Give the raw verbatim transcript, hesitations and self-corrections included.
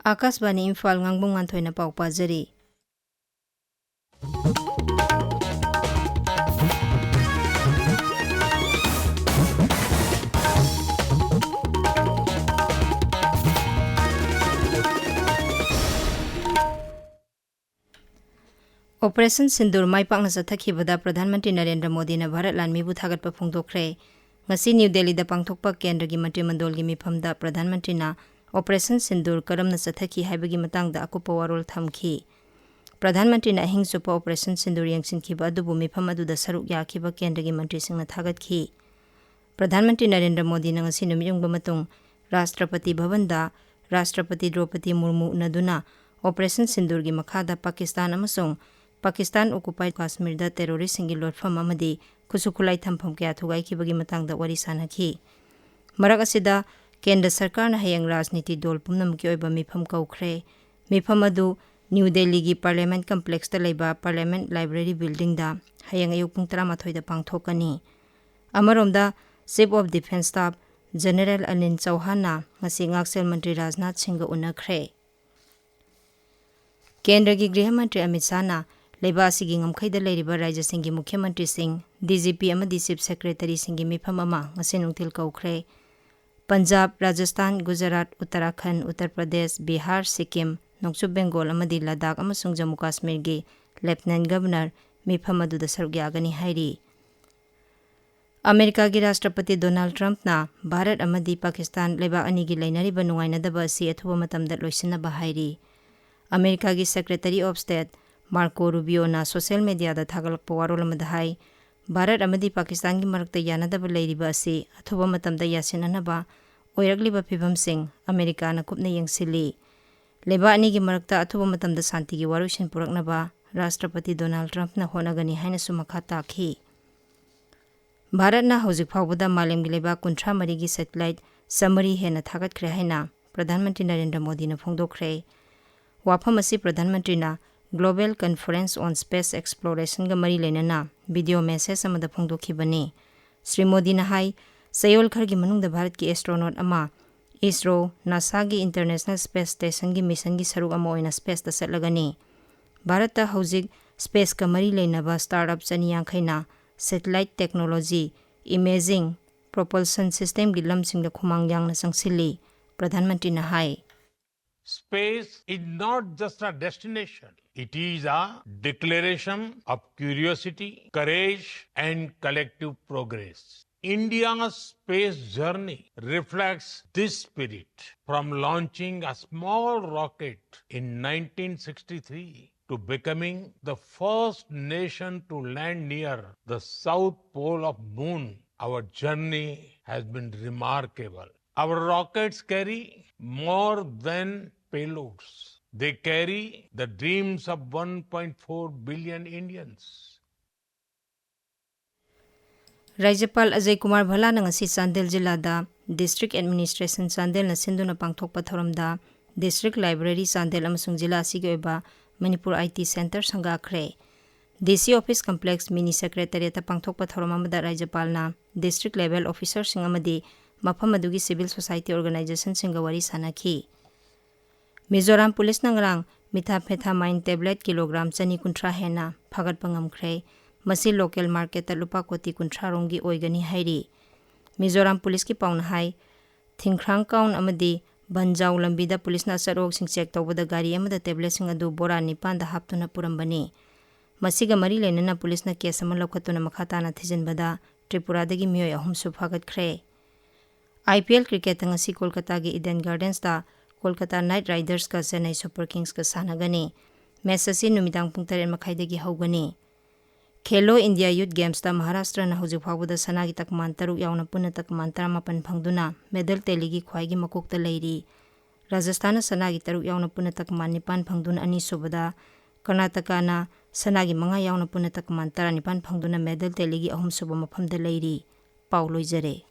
ꯑꯥꯀꯥꯁꯕꯥꯅꯤ ꯏꯝꯐꯥꯜ, ꯉꯥꯡꯕꯝ ꯉꯥꯟꯊꯣꯏꯅ ꯄꯥꯎ ꯄꯥꯖꯔꯤ꯫ ꯑꯣꯄꯔꯦꯁꯟ ꯁꯤꯟꯗꯨꯔ ꯃꯥꯏ ꯄꯥꯛꯅ ꯆꯠꯊꯈꯤꯕꯗ ꯄ꯭ꯔꯙꯥꯟ ꯃꯟꯇ꯭ꯔꯤ ꯅꯔꯦꯟꯗ꯭ꯔ ꯃꯣꯗꯤꯅ ꯚꯥꯔꯠ ꯂꯥꯟꯃꯤꯕꯨ ꯊꯥꯒꯠꯄ ꯐꯣꯡꯗꯣꯛꯈ꯭ꯔꯦ꯫ ꯉꯁꯤ ꯅ꯭ꯌꯨ ꯗꯦꯜꯂꯤꯗ ꯄꯥꯡꯊꯣꯛꯄ ꯀꯦꯟꯗ꯭ꯔꯒꯤ ꯃꯟꯇ꯭ꯔꯤꯃꯟꯗꯣꯜꯒꯤ ꯃꯤꯐꯝꯗ ꯄ꯭ꯔꯙꯥꯟ ꯃꯟꯇ꯭ꯔꯤꯅ ꯑꯣꯄꯔꯦꯁꯟ ꯁꯤꯟꯗꯨꯔ ꯀꯔꯝꯅ ꯆꯠꯊꯈꯤ ꯍꯥꯏꯕꯒꯤ ꯃꯇꯥꯡꯗ ꯑꯀꯨꯞꯄ ꯋꯥꯔꯣꯜ ꯊꯝꯈꯤ꯫ ꯄ꯭ꯔꯙꯥꯟ ꯃꯟꯇ꯭ꯔꯤꯅ ꯑꯍꯤꯡ ꯆꯨꯞꯄ ꯑꯣꯄꯔꯦꯁꯟ ꯁꯤꯟꯗꯨꯔ ꯌꯦꯡꯁꯤꯟꯈꯤꯕ ꯑꯗꯨꯕꯨ ꯃꯤꯐꯝ ꯑꯗꯨꯗ ꯁꯔꯨꯛ ꯌꯥꯈꯤꯕ ꯀꯦꯟꯗ꯭ꯔꯒꯤ ꯃꯟꯇ꯭ꯔꯤꯁꯤꯡꯅ ꯊꯥꯒꯠꯈꯤ꯫ ꯄ꯭ꯔꯙꯥꯟ ꯃꯟꯇ꯭ꯔꯤ ꯅꯔꯦꯟꯗ꯭ꯔ ꯃꯣꯗꯤꯅ ꯉꯁꯤ ꯅꯨꯃꯤꯠ ꯌꯨꯡꯕ ꯃꯇꯨꯡ ꯔꯥꯁꯇ꯭ꯔꯄꯇꯤ ꯚꯕꯟꯗ ꯔꯥꯁꯇ꯭ꯔꯄꯇꯤ ꯗ꯭ꯔꯧꯄꯗꯤ ꯃꯨꯔꯃꯨ ꯎꯅꯗꯨꯅ ꯑꯣꯄꯔꯦꯁꯟ ꯁꯤꯟꯗꯨꯔꯒꯤ ꯃꯈꯥꯗ ꯄꯥꯀꯤꯁꯇꯥꯟ ꯑꯃꯁꯨꯡ ꯄꯥꯀꯤꯁꯇꯥꯟ ꯑꯣꯀꯨꯄꯥꯏ ꯀꯥꯁꯃꯤꯔꯗ ꯇꯦꯔꯣꯔꯤꯁꯁꯤꯡꯒꯤ ꯂꯣꯠꯐꯝ ꯑꯃꯗꯤ ꯈꯨꯠꯁꯨ ꯈꯨꯠꯂꯥꯏ ꯊꯝꯐꯝ ꯀꯌꯥ ꯊꯨꯒꯥꯏꯈꯤꯕꯒꯤ ꯃꯇꯥꯡꯗ ꯋꯥꯔꯤ ꯁꯥꯅꯈꯤ꯫ ꯃꯔꯛ ꯑꯁꯤꯗ ꯀꯦꯟꯗ꯭ꯔ ꯁꯔꯀꯥꯔꯅ ꯍꯌꯦꯡ ꯔꯥꯖꯅꯤꯇꯤ ꯗꯣꯜ ꯄꯨꯝꯅꯃꯛꯀꯤ ꯑꯣꯏꯕ ꯃꯤꯐꯝ ꯀꯧꯈ꯭ꯔꯦ꯫ ꯃꯤꯐꯝ ꯑꯗꯨ ꯅ꯭ꯌꯨ ꯗꯦꯜꯂꯤꯒꯤ ꯄꯥꯔꯂꯤꯌꯥꯃꯦꯟꯠ ꯀꯝꯄ꯭ꯂꯦꯛꯁꯇ ꯂꯩꯕ ꯄꯥꯔꯂꯤꯌꯥꯃꯦꯟꯠ ꯂꯥꯏꯕ꯭ꯔꯦꯔꯤ ꯕꯤꯜꯗꯤꯡꯗ ꯍꯌꯦꯡ ꯑꯌꯨꯛ ꯄꯨꯡ ꯇꯔꯥꯃꯥꯊꯣꯏꯗ ꯄꯥꯡꯊꯣꯛꯀꯅꯤ꯫ ꯑꯃꯔꯣꯝꯗ, chief of defence staff general Anil ꯆꯧꯍꯥꯟꯅ ꯉꯁꯤ ꯉꯥꯛꯁꯦꯜ ꯃꯟꯇ꯭ꯔꯤ ꯔꯥꯖꯅꯥꯊ ꯁꯤꯡꯒ ꯎꯅꯈ꯭ꯔꯦ꯫ ꯀꯦꯟꯗ꯭ꯔꯒꯤ ꯒ꯭ꯔꯤꯍ ꯃꯟꯇ꯭ꯔꯤ ꯑꯃꯤꯠ ꯁꯥꯍꯅ ꯂꯩꯕꯥꯛ ꯑꯁꯤꯒꯤ ꯉꯝꯈꯩꯗ ꯂꯩꯔꯤꯕ ꯔꯥꯖ꯭ꯌꯁꯤꯡꯒꯤ ꯃꯨꯈ꯭ꯌ ꯃꯟꯇ꯭ꯔꯤꯁꯤꯡ, ꯗꯤ ꯖꯤ ꯄꯤ ꯑꯃꯗꯤ ꯆꯤꯐ ꯁꯦꯀ꯭ꯔꯦꯇꯔꯤꯁꯤꯡꯒꯤ ꯃꯤꯐꯝ ꯑꯃ ꯉꯁꯤ ꯅꯨꯡꯊꯤꯜ ꯀꯧꯈ꯭ꯔꯦ꯫ ꯄꯟꯖꯥꯕ, ꯔꯥꯖꯁꯊꯥꯟ, ꯒꯨꯖꯔꯥꯠ, ꯎꯠꯇꯔꯥꯈꯟꯗ, ꯎꯠꯇꯔ ꯄ꯭ꯔꯗꯦꯁ, ꯕꯤꯍꯥꯔ, ꯁꯤꯛꯀꯤꯝ, ꯅꯣꯡꯆꯨꯞ ꯕꯦꯡꯒꯣꯜ ꯑꯃꯗꯤ ꯂꯗꯥꯈ ꯑꯃꯁꯨꯡ ꯖꯝꯃꯨ ꯀꯥꯁꯃꯤꯔꯒꯤ ꯂꯦꯐꯇꯤꯅꯦꯟꯠ ꯒꯕꯔꯅꯔ ꯃꯤꯐꯝ ꯑꯗꯨꯗ ꯁꯔꯨꯛ ꯌꯥꯒꯅꯤ ꯍꯥꯏꯔꯤ꯫ ꯑꯃꯦꯔꯤꯀꯥꯒꯤ ꯔꯥꯁꯇ꯭ꯔꯄꯇꯤ ꯗꯣꯅꯥꯜꯗ ꯇ꯭ꯔꯝꯞꯅ ꯚꯥꯔꯠ ꯑꯃꯗꯤ ꯄꯥꯀꯤꯁꯇꯥꯟ ꯂꯩꯕꯥꯛ ꯑꯅꯤꯒꯤ ꯂꯩꯅꯔꯤꯕ ꯅꯨꯡꯉꯥꯏꯅꯗꯕ ꯑꯁꯤ ꯑꯊꯨꯕ ꯃꯇꯝꯗ ꯂꯣꯏꯁꯤꯟꯅꯕ ꯍꯥꯏꯔꯤ꯫ ꯑꯃꯦꯔꯤꯀꯥꯒꯤ secretary of state Marco Rubio social ꯃꯤꯗꯤꯌꯥꯗ ꯊꯥꯒꯠꯂꯛꯄ ꯋꯥꯔꯣꯜ ꯑꯃꯗ ꯍꯥꯏ, ꯚꯥꯔꯠ ꯑꯃꯗꯤ ꯄꯥꯀꯤꯁꯇꯥꯟꯒꯤ ꯃꯔꯛꯇ ꯌꯥꯅꯗꯕ ꯂꯩꯔꯤꯕ ꯑꯁꯤ ꯑꯊꯨꯕ ꯃꯇꯝꯗ ꯌꯥꯁꯤꯟꯅꯅꯕ ꯑꯣꯏꯔꯛꯂꯤꯕ ꯐꯤꯚꯝꯁꯤꯡ ꯑꯃꯦꯔꯤꯀꯥꯅ ꯀꯨꯞꯅ ꯌꯦꯡꯁꯤꯜꯂꯤ꯫ ꯂꯩꯕꯥꯛ ꯑꯅꯤꯒꯤ ꯃꯔꯛꯇ ꯑꯊꯨꯕ ꯃꯇꯝꯗ ꯁꯥꯟꯇꯤꯒꯤ ꯋꯥꯔꯣꯏꯁꯤꯟ ꯄꯨꯔꯛꯅꯕ ꯔꯥꯁꯇ꯭ꯔꯄꯇꯤ ꯗꯣꯅꯥꯜꯗ ꯇ꯭ꯔꯝꯞꯅ ꯍꯣꯠꯅꯒꯅꯤ ꯍꯥꯏꯅꯁꯨ ꯃꯈꯥ ꯇꯥꯈꯤ꯫ ꯚꯥꯔꯠꯅ ꯍꯧꯖꯤꯛ ꯐꯥꯎꯕꯗ ꯃꯥꯂꯦꯝꯒꯤ ꯂꯩꯕꯥꯛ ꯀꯨꯟꯊ꯭ꯔꯥ ꯃꯔꯤꯒꯤ ꯁꯦꯇꯤꯂꯥꯏꯠ ꯆꯥꯃꯔꯤ ꯍꯦꯟꯅ ꯊꯥꯒꯠꯈ꯭ꯔꯦ ꯍꯥꯏꯅ ꯄ꯭ꯔꯙꯥꯟ ꯃꯟꯇ꯭ꯔꯤ ꯅꯔꯦꯟꯗ꯭ꯔ ꯃꯣꯗꯤꯅ ꯐꯣꯡꯗꯣꯛꯈ꯭ꯔꯦ꯫ ꯋꯥꯐꯝ ꯑꯁꯤ ꯄ꯭ꯔꯙꯥꯟ ꯃꯟꯇ꯭ꯔꯤꯅ Global Conference on Space Explorationꯒ ꯃꯔꯤ ꯂꯩꯅꯅ ꯚꯤꯗꯤꯑꯣ ꯃꯦꯁꯦꯖ ꯑꯃꯗ ꯐꯣꯡꯗꯣꯛꯈꯤꯕꯅꯤ꯫ ꯁ꯭ꯔꯤ ꯃꯣꯗꯤꯅ ꯍꯥꯏ, ꯆꯌꯣꯜ ꯈꯔꯒꯤ ꯃꯅꯨꯡꯗ ꯚꯥꯔꯠꯀꯤ ꯑꯦꯁꯇ꯭ꯔꯣꯅꯣꯠ ꯑꯃ ISRO, NASAꯒꯤ International Space Stationꯒꯤ missionꯒꯤ ꯁꯔꯨꯛ ꯑꯃ ꯑꯣꯏꯅ spaceꯇ ꯆꯠꯂꯒꯅꯤ꯫ ꯚꯥꯔꯠꯇ ꯍꯧꯖꯤꯛ spaceꯀ ꯃꯔꯤ ꯂꯩꯅꯕ startup ꯆꯅꯤ ꯌꯥꯡꯈꯩꯅ satellite technology, imaging, propulsion systemꯒꯤ ꯂꯝꯁꯤꯡꯗ ꯈꯨꯃꯥꯡ ꯌꯥꯡꯅ ꯆꯪꯁꯤꯜꯂꯤ, ꯄ꯭ꯔꯙꯥꯟ ꯃꯟꯇ꯭ꯔꯤꯅ ꯍꯥꯏ꯫ Space is not just a destination. It is a declaration of curiosity, courage, and collective progress. India's space journey reflects this spirit. From launching a small rocket in nineteen sixty-three to becoming the first nation to land near the south pole of moon, our journey has been remarkable. Our rockets carry more than payloads. They carry the dreams of one point four billion Indians. ꯔꯥꯖ꯭ꯌꯄꯥꯜ Ajay Kumar ꯚꯜꯂꯥꯅ ꯉꯁꯤ ꯆꯥꯟꯗꯦꯜ ꯖꯤꯂꯥꯗ District Administration ꯆꯥꯟꯗꯦꯜꯅ ꯁꯤꯟꯗꯨꯅ ꯄꯥꯡꯊꯣꯛꯄ ꯊꯧꯔꯝꯗ District Library Chandel ꯑꯃꯁꯨꯡ ꯖꯤꯂꯥ ꯑꯁꯤꯒꯤ ꯑꯣꯏꯕ Manipur I T Centre ꯁꯪꯒꯥꯈ꯭ꯔꯦ꯫ D C Office Complex Mini Secretariatꯇ ꯄꯥꯡꯊꯣꯛꯄ ꯊꯧꯔꯝ ꯑꯃꯗ ꯔꯥꯖ꯭ꯌꯄꯥꯜꯅ district level officerꯁꯤꯡ ꯑꯃꯗꯤ ꯃꯐꯝ ꯑꯗꯨꯒꯤ civil society organizationꯁꯤꯡꯒ ꯋꯥꯔꯤ ꯁꯥꯅꯈꯤ꯫ ꯃꯤꯖꯣꯔꯥꯝ ꯄꯨꯂꯤꯁꯅ ꯉꯔꯥꯡ methamphetamine tablet kilogram ꯆꯅꯤ ꯀꯨꯟꯊ꯭ꯔꯥ ꯍꯦꯟꯅ ꯐꯥꯒꯠꯄ ꯉꯝꯈ꯭ꯔꯦ꯫ ꯃꯁꯤ local marketꯇ ꯂꯨꯄꯥ ꯀꯣꯇꯤ ꯀꯨꯟꯊ꯭ꯔꯥ ꯔꯣꯝꯒꯤ ꯑꯣꯏꯒꯅꯤ ꯍꯥꯏꯔꯤ꯫ ꯃꯤꯖꯣꯔꯥꯝ ꯄꯨꯂꯤꯁꯀꯤ ꯄꯥꯎꯅ ꯍꯥꯏ, ꯊꯤꯡꯈ꯭ꯔꯥꯡ ꯀꯥꯎꯟ ꯑꯃꯗꯤ ꯕꯟꯖꯥꯎ ꯂꯝꯕꯤꯗ ꯄꯨꯂꯤꯁꯅ ꯑꯆꯠꯑꯣꯛꯁꯤꯡ check ꯇꯧꯕꯗ ꯒꯥꯔꯤ ꯑꯃꯗ tabletꯁꯤꯡ ꯑꯗꯨ ꯕꯣꯔꯥ ꯅꯤꯄꯥꯟꯗ ꯍꯥꯞꯇꯨꯅ ꯄꯨꯔꯝꯕꯅꯤ꯫ ꯃꯁꯤꯒ ꯃꯔꯤ ꯂꯩꯅꯅ ꯄꯨꯂꯤꯁꯅ case ꯑꯃ ꯂꯧꯈꯠꯇꯨꯅ ꯃꯈꯥ ꯇꯥꯅ ꯊꯤꯖꯤꯟꯕꯗ ꯇ꯭ꯔꯤꯄꯨꯔꯥꯗꯒꯤ ꯃꯤꯑꯣꯏ ꯑꯍꯨꯝꯁꯨ ꯐꯥꯒꯠꯈ꯭ꯔꯦ꯫ I P L cricketꯇ ꯉꯁꯤ ꯀꯣꯜꯀꯇꯥꯒꯤ Eden Gardensꯇ Kolkata Knight Ridersꯀ Chennai Super Kingsꯀ ꯁꯥꯟꯅꯒꯅꯤ꯫ Match ꯑꯁꯤ ꯅꯨꯃꯤꯗꯥꯡ ꯄꯨꯡ ꯇꯔꯦꯠ ꯃꯈꯥꯏꯗꯒꯤ ꯍꯧꯒꯅꯤ꯫ Khelo India Youth Gamesꯇ ꯃꯍꯥꯔꯥꯁꯇ꯭ꯔꯅ ꯍꯧꯖꯤꯛ ꯐꯥꯎꯕꯗ ꯁꯅꯥꯒꯤ ꯇꯀꯃꯥꯟ ꯇꯔꯨꯛ ꯌꯥꯎꯅ ꯄꯨꯟꯅ ꯇꯀꯃꯥꯟ ꯇꯔꯥꯃꯥꯄꯟ ꯐꯪꯗꯨꯅ medal tallyꯒꯤ ꯈ꯭ꯋꯥꯏꯒꯤ ꯃꯀꯣꯛꯇ ꯂꯩꯔꯤ꯫ ꯔꯥꯖꯁꯊꯥꯟꯅ ꯁꯅꯥꯒꯤ ꯇꯔꯨꯛ ꯌꯥꯎꯅ ꯄꯨꯟꯅ ꯇꯀꯃꯥꯟ ꯅꯤꯄꯥꯟ ꯐꯪꯗꯨꯅ ꯑꯅꯤꯁꯨꯕꯗ, ꯀꯔꯅꯥꯇꯀꯥꯅ ꯁꯅꯥꯒꯤ ꯃꯉꯥ ꯌꯥꯎꯅ ꯄꯨꯟꯅ ꯇꯀꯃꯥꯟ ꯇꯔꯥꯅꯤꯄꯥꯟ ꯐꯪꯗꯨꯅ medal tallyꯒꯤ ꯑꯍꯨꯝꯁꯨꯕ ꯃꯐꯝꯗ ꯂꯩꯔꯤ꯫ ꯄꯥꯎ ꯂꯣꯏꯖꯔꯦ꯫